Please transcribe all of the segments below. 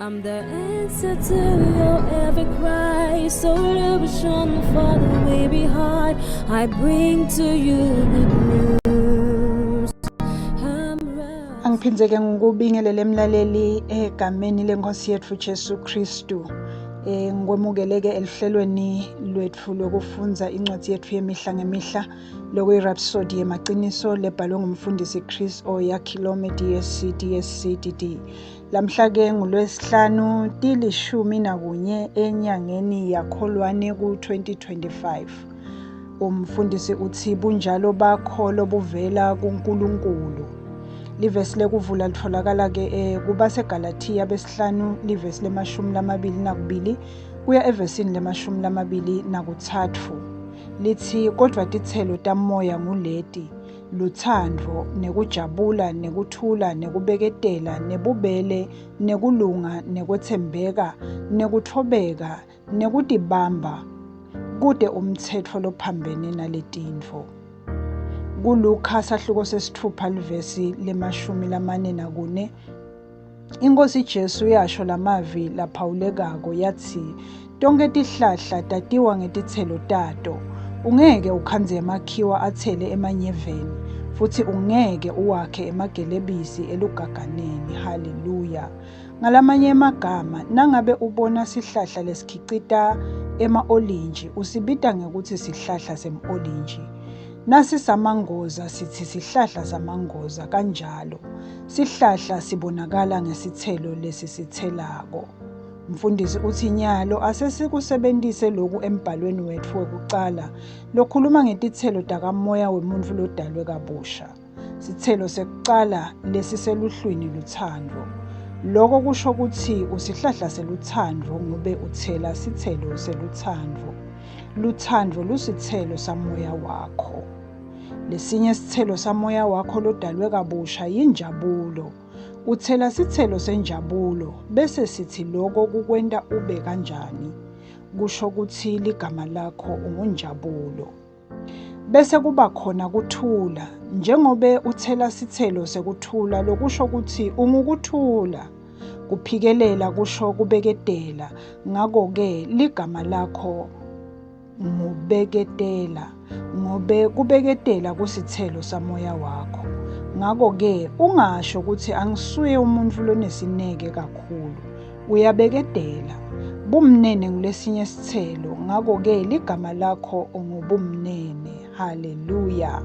I'm the answer to your every cry, solution for the weary heart. I bring to you good news. I'm rising. Angiphindze-ke ngikubingelele mlaleli egameni lenkosi yethu Jesu Kristu. Ngikwemukeleke eluhlelweni lwethu lokufundza incwadi yethu yemihla ngemihla lokuyi-Rhapsody yemaqiniso lebhalwe ngumfundisi Chris Oyakhilome DSC DSC DD. Lamhla-ke nguLwesihlanu 11 enyangeni yaKholwane ku-2025. Umfundisi uthi bunjalo bakho lobuvela kuNkulunkulu. Livesi lekuvula litholakala-ke kubaseGalathiya besihlanu livesi 22 kuya evesini 23. Lithi kodwa titselo tamoya nguleti: luthando, nekujabula, nekuthula, nekubeketela, nebubele, nekulunga, nekwethembeka, nekuthobeka, nekutibamba. Kute umtsetfo lophambene naletintfo. KuLuka sahluko 6 livesi 44, Inkosi Jesu yasho lamavi laphawulekako yathi tonke tihlahla tatiwa ngetitselo tato. Ungeke ukhandze emakhiwa athele emanyeveni, futhi ungeke uwakhe emagelebisi elugaganeni. Haleluya. Ngalamanye emagama, nangabe ubona sihlahla lesikhicita ema-olintji, usibita ngekuthi sihlahla sem-olintji. Nasisamangoza sithi sihlahla samangoza kanjalo. Sihlahla sibonakala ngesithelo lesisithelako. Mfundisi uthi nyalo asesikusebentise loku embhalweni wetfu wekucala lokhuluma ngetitselo takamoya wemuntfu lodalwe kabusha. Sitselo sekucala lesiseluhlwini luthando. Loko kusho kutsi usihlahla seluthando ngobe uthela sitselo seluthando. Luthando lusitselo samoya wakho. Lesinye sitselo samoya wakho lodalwe kabusha yinjabulo. Uthela sitselo senjabulo bese sithi loko kukwenta ube kanjani? Kusho kutsi ligama lakho ungunjabulo. Bese kuba khona kuthula, njengobe uthela sitselo sekuthula lokusho kutsi ungukuthula. Kuphikelela kusho kubeketela, ngako-ke ligama lakho ngubeketela, ngobe kubeketela kusitselo samoya wakho. Ngako-ke ungasho kutsi angisuye umuntfu lonesineke kakhulu. Uyabeketela. Bumnene ngulesinye sitselo, ngako-ke ligama lakho ungubumnene. Haleluya.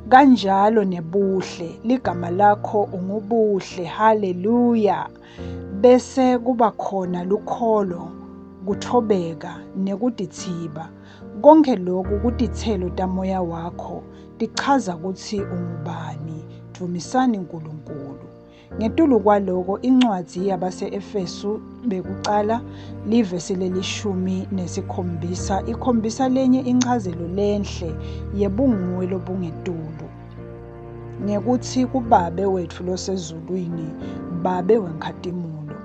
Kanjalo nebuhle, ligama lakho ungubuhle. Haleluya. Bese kuba khona lukholo, kuthobeka nekutithiba. Konke loku kutitselo tamoya wakho, tichaza kutsi ungubani. Dvumisani Nkulunkulu. Ngetulu kwaloko, incwadzi yabase-Efesu bekucala livesi 17 ikhombisa lenye inchazelo lenhle yebunguwe lobungetulu. Ngekutsi kuBabe wetfu losezulwini, Babe wenkhatimulo.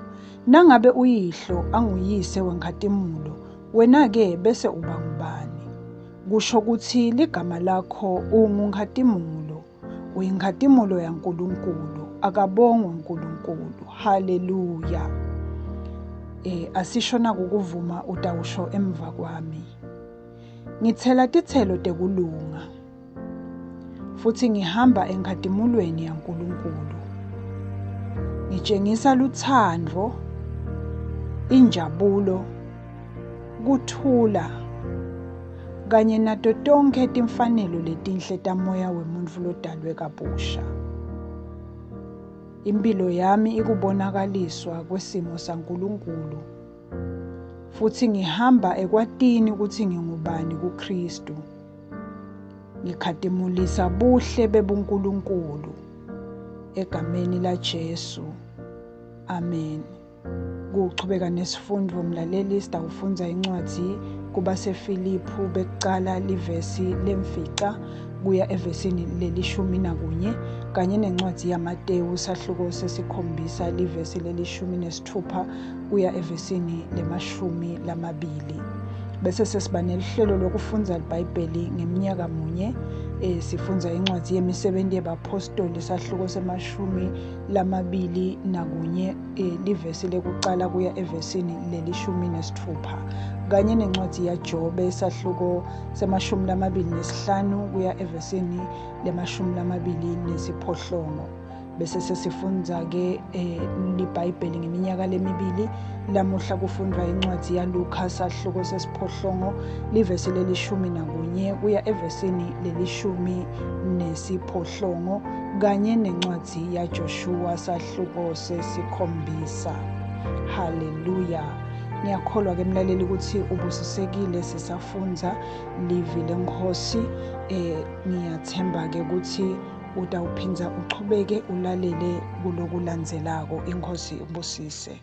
Nangabe uyihlo anguyise wenkhatimulo, wena-ke bese uba ngubani? Kusho kutsi ligama lakho ungunkhatimulo. Uyinkhatimulo yaNkulunkulu. Akabongwe uNkulunkulu. Haleluya. Asisho nakukuvuma utawusho emva kwami. Ngitsela titselo tekulunga futhi ngihamba enkhatimulweni yaNkulunkulu. Ngitshengisa luthando, injabulo, kuthula kanye nato tonkhe timfanelo letinhle tamoya wemuntfu lodalwe kabusha. Impilo yami ikubonakaliswa kwesimo saNkulunkulu futhi ngihamba ekwatini ukuthi ngingubani kuKristu. Ngikhatimulisa buhle bebuNkulunkulu egameni laJesu. Amen. Kuchubeka nesifundo mlaleli, sitawufundza incwadzi kubaseFiliphu bekucala livesi 5 kuya evesini 11 kanye nencwadzi yaMatewu sahluko 7 livesi 16 kuya evesini 20. Bese sesiba nelihlelo lokufundza liBhayibheli ngeminyaka munye. Sifundza incwadzi yemisebenzi yebaphostoli sahluko se-21 livesi lekucala kuya evesini leli-16 kanye nencwadzi yaJobe sahluko se-25 kuya evesini le-28. Bese sesifundza-ke liBhayibheli ngeminyaka lemibili. Lamuhla kufundwa incwadzi yaLuka sahluko sesiphohlongo livesi leli-11 kuya evesini leli-18 kanye nencwadzi yaJoshuwa sahluko 7. Haleluya. Ngiyakholwa ke mlaleli ukuthi ubusisekile sisafundza livi leNkhosi. Ngiyathemba ke ukuthi utawuphinza uchubeke ulalele kulokulandzelako. Inkosi ikubusise.